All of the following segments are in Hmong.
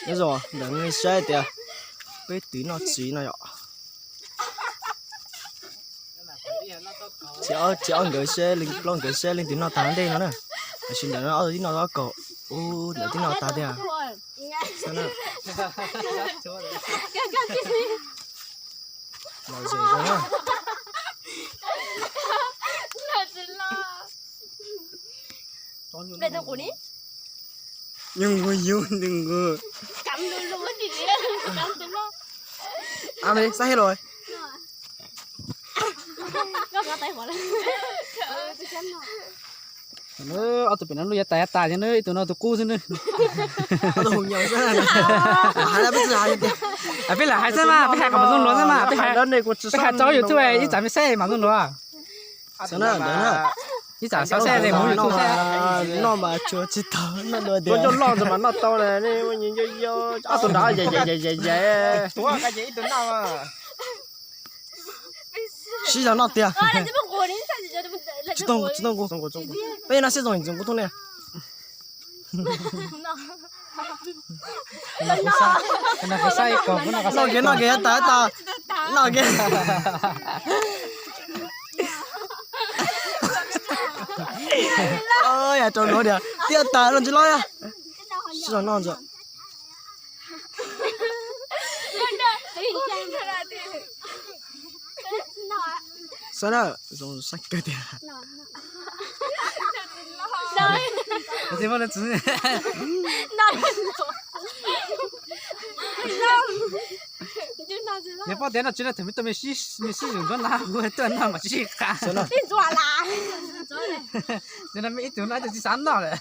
Nyob zoo, ntawm nej saib tias peb twb noj txiv no yom. Tsis ob nkawd seb, plaub nkawd seb leej twg noj tag ntej no na. Tam sim ntawm no ob tug twb noj ob kaum, ub, ntawm twb noj tag tiag. Lom zem zoo na. Nws nqus, nws nqus. A, me xab hib los. Ob tug pem no lub yav tas yav tas thiab na, ib tug no tus qub xwb na. Peb lam hais xwb mas, peb hais kom mus zoo luag xwb mas, peb hais, peb hais rau YouTube ib tsam peb saib mas zoo luag. Ib tsam xav saib mus YouTube saib. Noj mas tsuas tsis tau, noj dua tias loj ntawd mas noj tau na. Ob tug nrad, ib tug noj. Sib zog noj tiag. Tsis tau, tsis tau nqus. Peb noj sib zoo nqus thooj ne. Noj kiag, noj kiag, tas tas. Noj kiag. Yam rau luag tias tiaj tas los ntsis los. Sib zog noj ntsis. Saib na, zoo saib kawg tiag. Yog paub tias no tsis na, thaum me tuaj me sib zog nrov na, hu tuaj noj mas tsis qab. Ib tug no ib tug tsis xav noj lawm.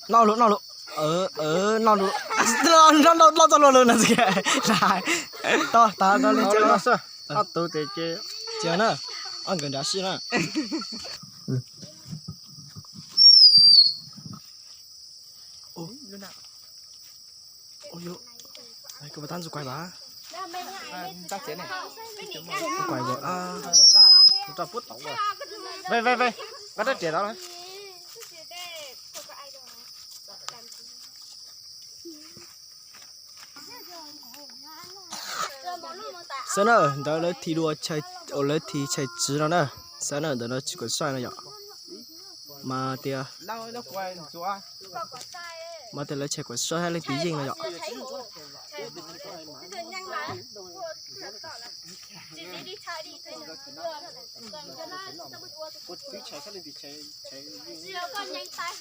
Noj lus, noj lus. Noj lus. Noj txoj lus lus no. Tau, tau, tau li. Ob tug ces cia na, ob nkawd nrad sib na. Kuv tab ntxuv kuaig vas. Kuaig vas. Ve, ve, ve, nqa rab riam no. Xav na, ntawd lawv thi dua, lawv thi chais tswv no na. Xav na, ntawd no tsis kuas saib no yom. Mas tias, mas tias lawv chais kuas saib leej twg yeej no yom.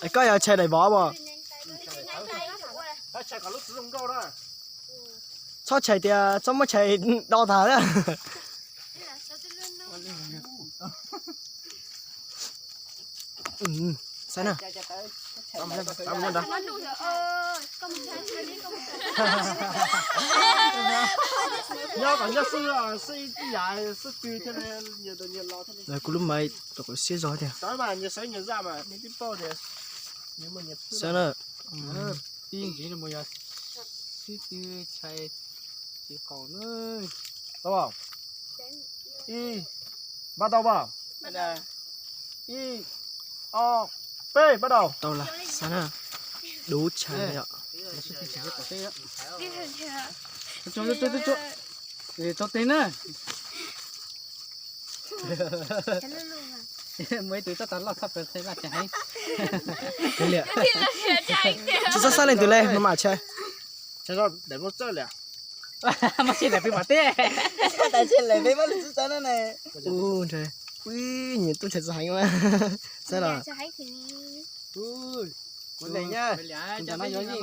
Es koj yog chais daim vov as? Txhob chais tias txhob muab chais do tag. Xav na. Nyob kom nyob xwb, xwb ib yam xwb twg thiaj li nyias los thiaj li. Kuv lub maiv rau kom siab zog tiag. Xav na. Ib ntsis no mus yog sib tw chais tsis qaum na. Tau, ib, npaj tau pas? Ib, ob, peb, npaj tau. Tau lawm, xav na. Dub tshaj yom. Tau tes na. Muaj ib tug tab tom loj tshaj plaws qhia vaj tsev heev. Tsis txhob xav leej twg li, maj mam tshais. Muab tshais daim pib pom teb. Tshais daim tshais lawm peb muab lug txhub txhawb na ne. Ub, nrhiav, ub, nyias tub tshais txaus heev mas. Saib los. Kuv leej, kuv ntawm no yuav yeej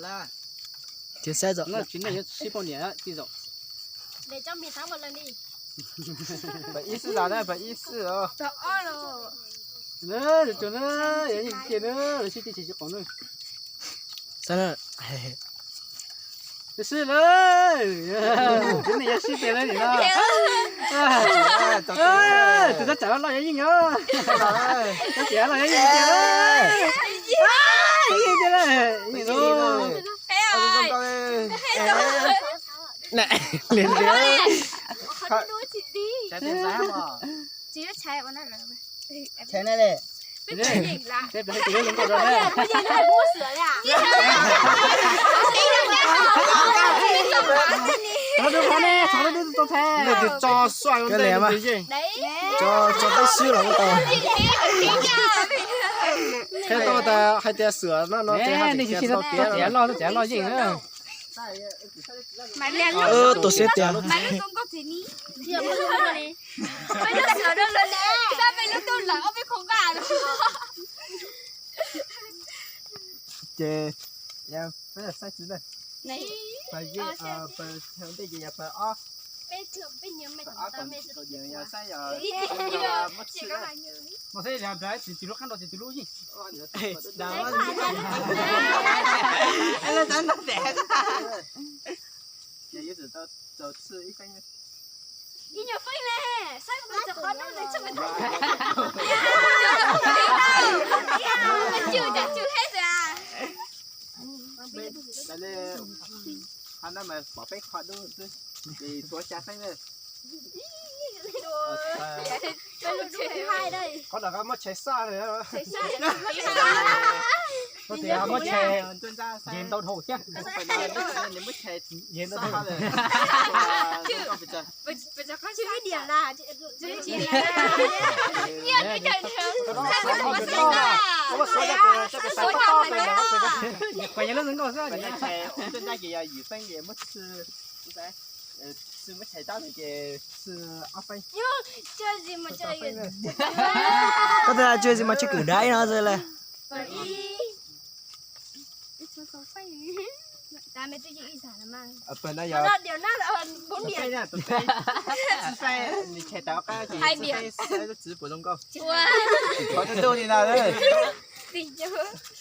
na. Thiab saib txom. Tsis nej yuav sib poj niam tij zaum. Pab ib xwb zas na, pab ib xwb os. Yuav yeej tiag na, lawv sib tw tshais tsis qaum na. Saib na. Sib lawm. Tus nej yuav sib tiag lawm nim no. Tus tab tsam loj loj yuav yeej os. Tab tsam loj yuav yeej tiag lawm. Yeej tiag lawm. Yeej lawm. Li li. Tso xua, tso tso teb swb los tau. Qhia tau tas hais tias xwm no no ces hais tias txiav loj, txiav loj yeej na. Tus siab tias. Ces peb saib txiv na. Pawg ntej ces yog pawg ob. Peb ob kaum kaum yog saib yog muab txhij na. Mas saib yog txiv lub qab nrau ces txiv lub yeej. Ib nyuag feeb ne, saib kuv txawm qhov no nws txawj me tau. Cwj cov cwj heb xwb a. Qhov no mas pom peb qhov dub xwb, ces tshuav xya feeb na. Qhov no muab tshais xaj, muab tshais nce ntau dhau thiab. Nce ntau dhau. Qhov no muab tshais tab no ces txhij ob feeb. Koj twb tsis ua tsis mas tsis kwm dab no xwb lawm. Txiv puas zoo nkauj.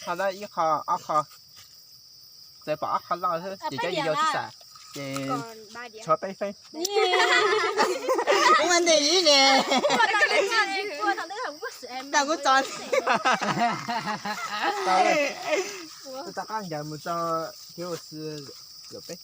Qhov no ib qho ob qho, txawm pom ob qho loj xwb ces cov yau tib xam, ces tshuav peb feeb. Ua ntej ib ne. Tau kuv tso. Tus rov qab ncaws mus tso, kev ua si zaum peb.